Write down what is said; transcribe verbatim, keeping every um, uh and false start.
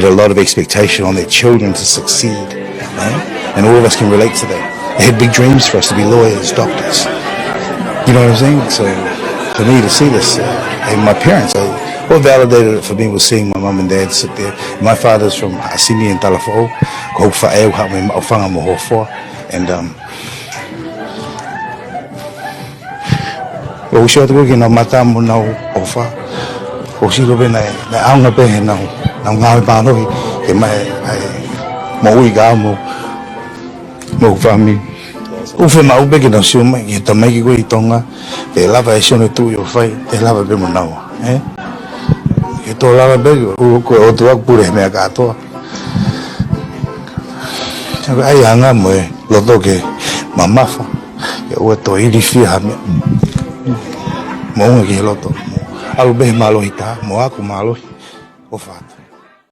a lot of expectation on their children to succeed. Eh? And all of us can relate to that. They had big dreams for us to be lawyers, doctors. You know what I'm saying? So for me to see this, uh, and my parents, uh, what validated it for me was seeing my mum and dad sit there. My father's from Haʻasini in Talafoʻou, ko hoku faʻē ʻoku haʻu mei Maʻufanga mo Hofoa. And, um, ʻoku sio atu ko ē ki heʻenau mata mo ʻenau ʻofa. ʻOku sio pē naʻe, naʻe ʻaonga pē heʻenau, ʻenau ngāue mālohi ke maʻu ai e moʻui ka mo, mo hoku fāmili. ʻOku fiemaʻu pē ke nau sio mai ki he tamaiki ko ē ʻi Tonga, ʻe lava ʻe Sione Tuʻi ʻo fai, ʻe lava pē mo naua, ē? Ke tō lava pē, ʻoku, ko e ʻOtua ʻoku pule he meʻa kātoa. Ka ʻai ʻa e anga mo e loto ke mamafa, ke ʻoua toe ilifia ha meʻa. Moʻunga ki he loto. ʻAlu pē he mālohi taha, mo ako mālohi. ʻOfa.